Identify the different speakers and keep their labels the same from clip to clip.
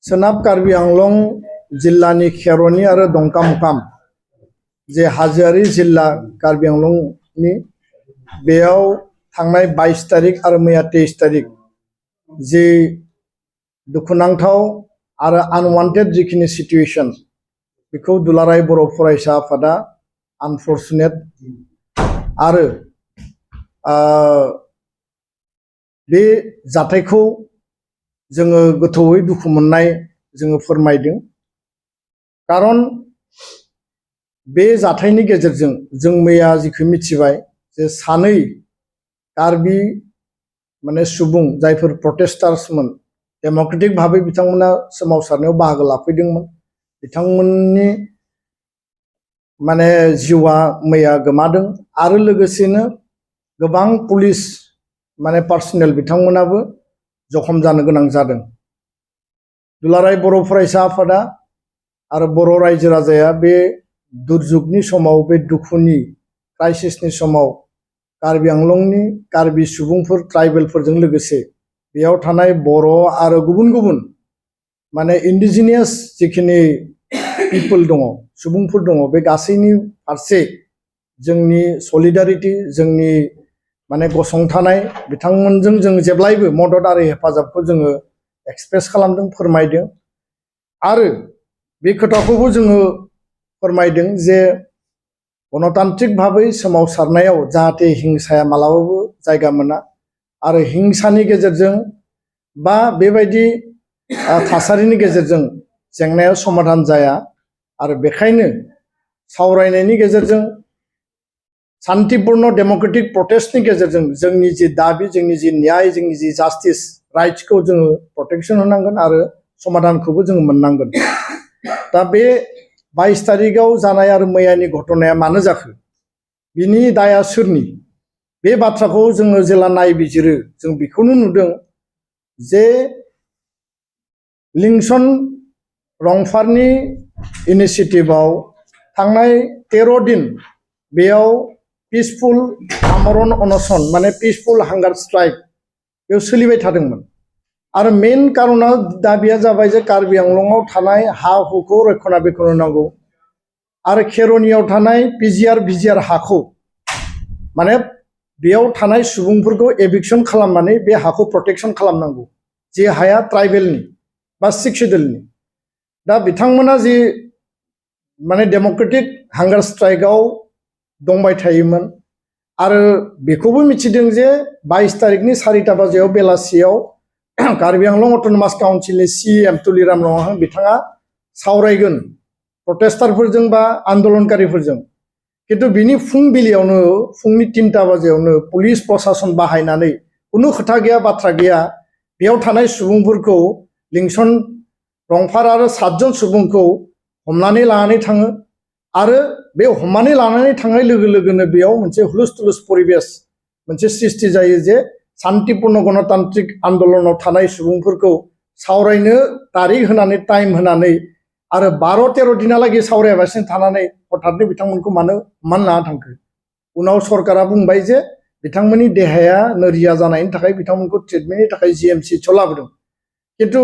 Speaker 1: सोनाब कार्बि आंलं जिल्लानि खेर'नि आरो दंकामुकाम जे हाजोआरि जिल्ला कार्बि आंलंनि बेयाव थांनाय 22 तारिख आरो मैया 23 तारिख जे दुखुनांथाव आरो आनवान्टेड जिखिनि सिचुएशन बेखौ दुलाराय बर' फरायसा आफादा आनफर्चुनेट आरो बे जाथायखौ जोङो गोथौयै दुखु मोननाय जोङो फोरमायदों। खारन बे जाथायनि गेजेरजों जों मैया जिखौ मिथिबाय जे सानै कार्बि माने सुबुं जायफोर प्रटेस्टार्समोन डेम'क्रेटिक भाबै बिथांमोना सोमावसारनायाव बाहागो लाफैदोंमोन बिथांमोननि माने जिउआ मैया गोमादों आरो लोगोसेनो गोबां पुलिस माने पार्सनेल बिथांमोनाबो जखम जानो गोनां जादों। दुलाराय बर' फरायसा आफादा आरो बर' रायजो राजाया बे दुर्जुगनि समाव बे दुखुनि क्राइसिसनि समाव कार्बि आंलंनि कार्बि सुबुंफोर ट्राइबेलफोरजों लोगोसे बेयाव थानाय बर' आरो गुबुन गुबुन माने इन्डिजिनियास जिखिनि पिपल दङ सुबुंफोर दङ बे गासैनि फारसे जोंनि सलिडारिटी जोंनि माने गसंथानाय बिथांमोनजों जों जेब्लायबो मदद आरो हेफाजाबखौ जोङो एक्सप्रेस खालामदों फोरमायदों आरो बे खोथाखौबो जोङो फोरमायदों जे गणतान्त्रिक भाबै सोमावसारनायाव जाहाथे हिंसाया मालाबाबो जायगा मोना आरो हिंसानि गेजेरजों बा बेबायदि थासारिनि गेजेरजों जेंनाया समाधान जाया आरो बेखायनो सावरायनायनि गेजेरजों शान्तिपूर्ण डेम'क्रेटिक प्रोटेस्टनि गेजेरजों जोंनि जि दाबि जोंनि जि न्याय जोंनि जि जास्टिस राइट्सखौ जोङो प्रटेक्शन होनांगोन आरो समाधानखौबो जोङो मोननांगोन। दा बे 22 तारिखआव जानाय आरो मैयानि घटनाया मानो जाखो बिनि दाया सोरनि बे बाथ्राखौ जोङो जेला नायबिजिरो जों बेखौनो नुदों जे लिंसन रंफारनि इनिशिएटिभआव थांनाय 13 दिन बेयाव पिसफुल आमरण अनशन माने पिसफुल हांगार स्ट्राइक बेयाव सोलिबाय थादोंमोन आरो मेन कारना दाबिया जाबाय जे कार्बि आंलंआव थानाय हा हुखौ रक्षणाबेक्षण होनांगौ आरो खेर'नियाव थानाय पिजिआर हाखौ माने बेयाव थानाय सुबुंफोरखौ एभिक्शन खालामनानै बे हाखौ प्रटेक्शन खालामनांगौ जे हाया ट्राइबेलनि बा सिख शेड्यूलनि। दा बिथांमोना जि माने डेम'क्रेटिक हांगार स्ट्राइकआव दंबाय थायोमोन आरो बेखौबो मिथिदों जे 22 तारिखनि 4टा बाजियाव बेलासियाव कार्बि आंलं अट'नमास काउन्सिलनि CM तुलिराम रंहां बिथाङा सावरायगोन प्रटेस्टारफोरजों बा आन्दोलनकारिफोरजों किन्तु बिनि फुंबिलियावनो फुंनि 3टा बाजियावनो पुलिस प्रशासन बाहायनानै खुनु खोथा गैया बाथ्रा गैया बेयाव थानाय सुबुंफोरखौ लिंसन रंफार आरो 7 जन सुबुंखौ हमनानै लानानै थाङो आरो बे हमनानै लानानै थांनाय लोगो लोगोनो बेयाव मोनसे हुलुस थुलुस परिबेस मोनसे सृष्टि जायो जे शान्तिपूर्ण गणतान्त्रिक आन्दोलनाव थानाय सुबुंफोरखौ सावरायनो तारिख होनानै टाइम होनानै आरो 12-13 दिनालागै सावरायाबासिनो थानानै हठातनो बिथांमोनखौ मानो लाना थांखो उनाव सरकारा बुंबाय जे बिथांमोननि देहाया नोरजिया जानायनि थाखाय बिथांमोनखौ ट्रिटमेन्टनि थाखाय GMCHआव लाबोदों। किन्तु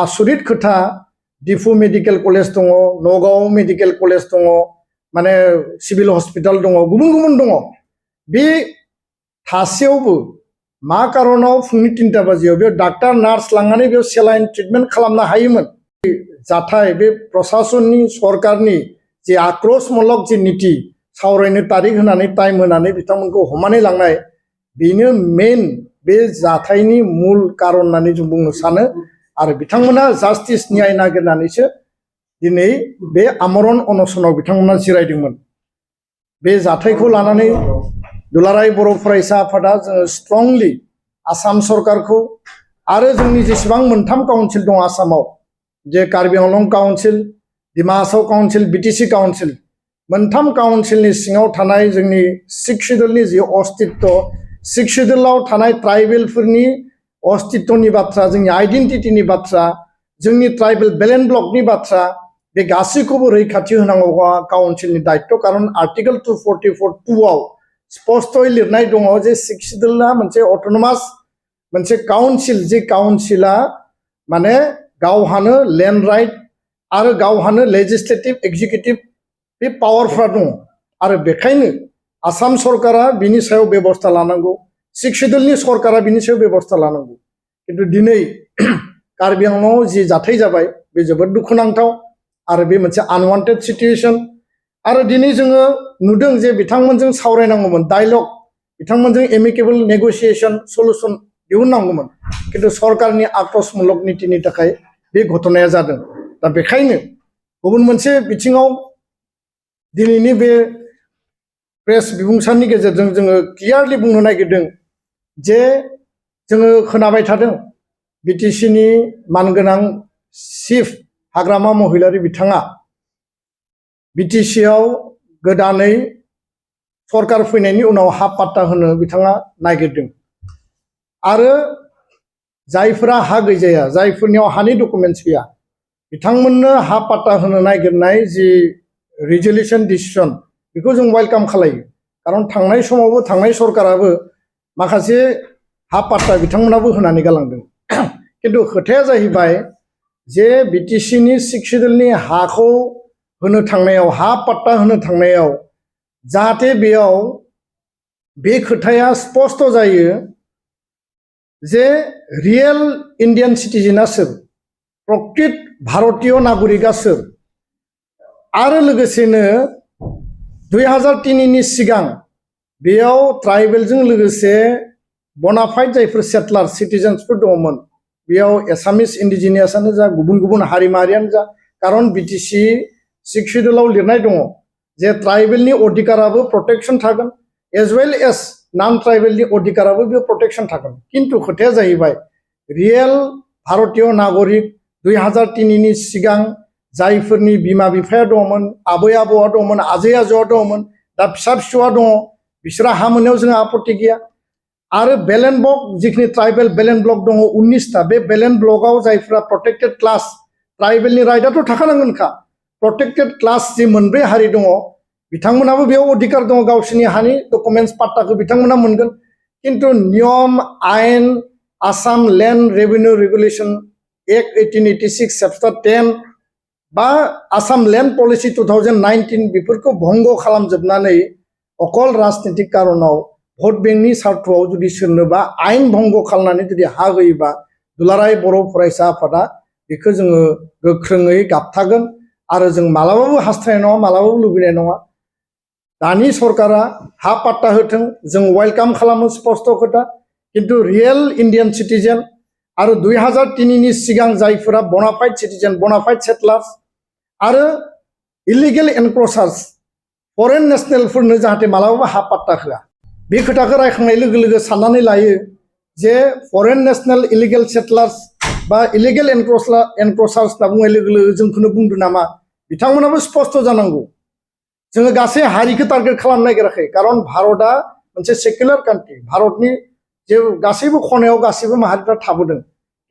Speaker 1: आसरित खोथा डिफु मेडिकेल कलेज दङ नगाव मेडिकेल कलेज दङ माने सिभिल हस्पिटाल दङ गुबुन गुबुन दङ बे थासेयावबो मा कारनाव फुंनि 3टा बाजियाव बेयाव डाक्टार नार्स लांनानै बेयाव सेलाइन ट्रिटमेन्ट खालामनो हायोमोन। जाथाय बे प्रशासननि सरकारनि जे आक्रोशमूलक जे नीति सावरायनो तारिख होनानै टाइम होनानै बिथांमोनखौ हमनानै लांनाय बेनो मेन बे जाथायनि मूल कारन होननानै जों बुंनो सानो आरो बिथांमोना जास्टिस न्याय नागिरनानैसो दिनै बे आमरण अनशनाव बिथांमोना जिरायदोंमोन। बे जाथायखौ लानानै दुलाराय बर' फरायसा आफादा जोङो स्ट्रंलि आसाम सरकारखौ आरो जोंनि जेसेबां 3 काउन्सिल दं आसामाव जे Karbi Anglong council Dima Hasao council BTC council 3 काउन्सिलनि सिङाव थानाय जोंनि सिख शेड्यूलनि जि अस्तित्व सिख शेड्यूलाव थानाय ट्राइबेलफोरनि अस्तित्वनि बाथ्रा जोंनि आइडेन्टिटिनि बाथ्रा जोंनि ट्राइबेल बेलेन्स ब्लकनि बाथ्रा बे गासैखौबो रैखाथि होनांगौआ काउन्सिलनि दायित्व कारन आर्टिकल 244(2) आव स्पष्टयै लिरनाय दङ जे सिख शेड्यूलआ मोनसे अट'नमास मोनसे काउन्सिल जे काउन्सिला माने गावहानो लेन्ड राइट आरो गावहानो लेजिस्लेटिभ एक्जिकिउटिभ बे पावारफ्रा दङ आरो बेखायनो आसाम सरकारा बिनि सायाव बेबस्था लानांगौ सिक्स शेड्युलनि सरकारा बिनि सायाव बेबस्था लानांगौ खिन्थु दिनै कार्बि आंलंआव जि जाथाय जाबाय बे जोबोद दुखुनांथाव आरो बे मोनसे आनवान्टेड सिचुएशन आरो दिनै जोङो नुदों जे बिथांमोनजों सावरायनांगौमोन डायलग बिथांमोनजों एमिकेबल नेगोसिएशन सल्युशन दिहुननांगौमोन खिन्थु सरकारनि आक्रोशमूलक नीतिनि थाखाय बे घटनाया जादों दा बेखायनो गुबुन मोनसे बिथिङाव दिनैनि बे प्रेस बिबुंसारनि गेजेरजों जोङो क्लियारलि बुंनो नागिरदों जे जोङो खोनाबाय थादों बिटिसिनि मानगोनां चिफ हाग्रामा महिलारि बिथाङा बिटिसिआव गोदानै सरकार फैनायनि उनाव हा पाट्टा होनो बिथाङा नागिरदों आरो जायफोरा हा गैजाया जायफोरनियाव हानि डकुमेन्टस गैया बिथांमोननो हा पाट्टा होनो नागिरनाय जि रिजोल्यूशन डिसिजन बेखौ जों वेलकाम खालायो खारन थांनाय समावबो थांनाय सरकाराबो माखासे हा पाट्टा बिथांमोनाबो होनानै गालांदों खिन्थु खोथाया जाहैबाय जे बिटिसिनि सिक्स शेड्यूलनि हाखौ होनो थांनायाव हा पाट्टा होनो थांनायाव जाहाथे बेयाव बे खोथाया स्पष्ट जायो जे रियेल इन्डियान सिटिजेना सोर प्रकृत भारतीय नागरिकआ सोर आरो लोगोसेनो 2003नि सिगां बेयाव ट्राइबेलजों लोगोसे बनाफाइड जायफोर सेटलार सिटिजेन्सफोर दङमोन बेयाव एसामिस इन्डिजिनियासआनो जा गुबुन गुबुन हारि माहारियानो जा खारन बिटिसि सिक्स शेड्यूलाव लिरनाय दङ जे ट्राइबेलनि अधिकाराबो प्रटेक्शन थागोन एज वेल एज नन ट्राइबेलनि अधिकाराबो बे प्रटेक्शन थागोन किन्तु खोथाया जाहैबाय रियेल भारतीय नागरिक 2003नि सिगां जायफोरनि बिमा बिफाया दङमोन आबै आबौआ दङमोन आजै आजौआ दङमोन दा फिसा फिसौआ दङ बिसोरा हा मोननायाव जोंहा आपत्ति गैया आरो बेलेन ब्लक जिखिनि ट्राइबेल बेलेन ब्लक दङ 19टा बे बेलेन ब्लकआव जायफोरा प्रटेक्टेड क्लास ट्राइबेलनि राइटआथ' थाखानांगोनखा प्रटेक्टेड क्लास जि मोनब्रै हारि दङ बिथांमोनाबो बेयाव अधिकार दङ गावसोरनि हानि डकुमेन्टस पाट्टाखौ बिथांमोना मोनगोन किन्तु नियम आयेन Assam land revenue regulation act 1886 chapter 10 बा आसाम लेन्ड पलिसि 2019 बेफोरखौ भंग खालामजोबनानै अकल राजनीतिक कारनाव भट बेंकनि सार्थआव जुदि सोरनोबा आयेन भंग खालामनानै जुदि हा होयोबा दुलाराय बर' फरायसा आफादा बेखौ जोङो गोख्रोङै गाबथागोन आरो जों मालाबाबो हास्थायनाय नङा मालाबाबो लुबैनाय नङा दानि सरकारा हा पाट्टा होथों जों वेलकाम खालामो स्पष्ट खोथा किन्तु रियेल इन्डियान सिटिजेन आरो 2003नि सिगां जायफोरा बनाफाइड सिटिजेन बनाफाइड सेटलार्स आरो इलिगेल एनक्रचार्स फरेन नेशनेलफोरनो जाहाथे मालाबाबो हा पाट्टा होआ बे खोथाखौ रायखांनाय लोगो लोगो साननानै लायो जे फरेन नेशनेल इलिगेल सेटलार्स बा इलिगेल एनक्रचार्स होनना बुंनाय लोगो लोगो जोंखौनो बुंदों नामा बिथांमोनाबो स्पष्ट जानांगौ जोङो गासै हारिखौ टारगेट खालामनो नागिराखै खारन भारतआ मोनसे सेकुलार कान्ट्रि भारतनि जे गासैबो खनायाव गासैबो माहारिफ्रा थाबोदों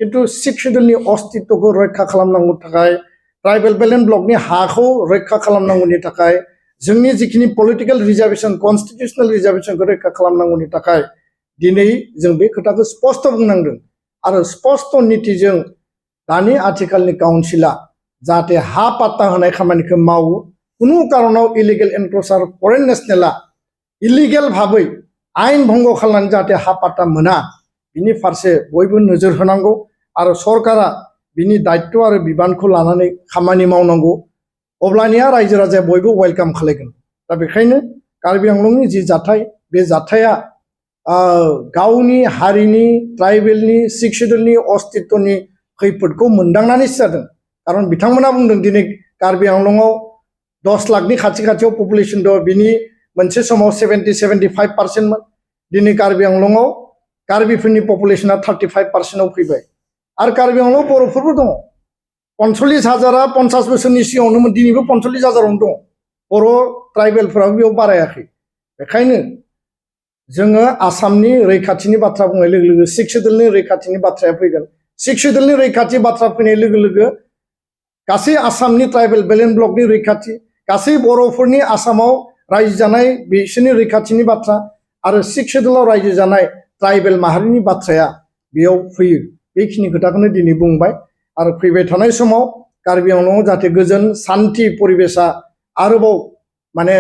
Speaker 1: किन्तु सिक्स शेड्यूलनि अस्तित्वखौ रैखा खालामनांगौ थाखाय ट्राइबेल बेलेन ब्लकनि हाखौ रैखा खालामनांगौनि थाखाय जोंनि जिखिनि पलिटिकेल रिजार्वेशन कन्स्टिटिउशनेल रिजार्वेशनखौ रैखा खालामनांगौनि थाखाय दिनै जों बे खोथाखौ स्पष्ट बुंनांदों आरो स्पष्ट नीतिजों दानि आथिखालनि काउन्सिला जाहाथे हा पाट्टा होनाय खामानिखौ मावो कुनु कारनाव इलिगेल एनक्रचार फरेन नेशनेला इलिगेल भाबै आयेन भंग खालामनानै जाहाथे हा पाट्टा मोना बिनि फारसे बयबो नोजोर होनांगौ आरो सरकारा बिनि दायित्व आरो बिबानखौ लानानै खामानि मावनांगौ अब्लानिया रायजो राजाया बयबो वेलकाम खालामगोन दा बेखायनो कार्बि आंलंनि जि जाथाय बे जाथाया गावनि हारिनि ट्राइबेलनि सिक्स शेड्यूलनि अस्तित्वनि खैफोदखौ मोनदांनानैसो जादों खारन बिथांमोना बुंदों दिनै कार्बि आंलंआव 10 लाखनि खाथि खाथियाव पपुलेशन दं बिनि मोनसे समाव 70-75% दिनै कार्बि आंलंआव कार्बिफोरनि पपुलेशना 35%आव फैबाय आरो कार्बि आंलंआव बर'फोरबो दङ 45,000 50 बोसोरनि सिगाङावनो दिनैबो 45,000आवनो दङ बर' ट्राइबेलफोराबो बेयाव बारायाखै बेखायनो जोङो आसामनि रैखाथिनि बाथ्रा बुंनाय लोगो लोगो सिक्स शेड्यूलनि रैखाथिनि बाथ्राया फैगोन सिक्स शेड्यूलनि रैखाथि बाथ्रा फैनाय लोगो लोगो गासै आसामनि ट्राइबेल बेलेन ब्लकनि रैखाथि गासै बर'फोरनि आसामाव रायजो जानाय बिसोरनि रैखाथिनि बाथ्रा आरो सिक्स शेड्यूलाव रायजो जानाय ट्राइबेल माहारिनि बाथ्राया बेयाव फैयो बेखिनि खोथाखौनो दिनै बुंबाय आरो फैबाय थानाय समाव कार्बि आंलंआव जाहाथे गोजोन सान्थि परिबेसा आरोबाव माने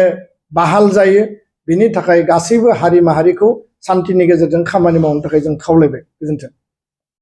Speaker 1: बाहाल जायो बिनि थाखाय गासैबो हारि माहारिखौ सान्थिनि गेजेरजों खामानि मावनो थाखाय जों खावलायबाय। गोजोन्थों।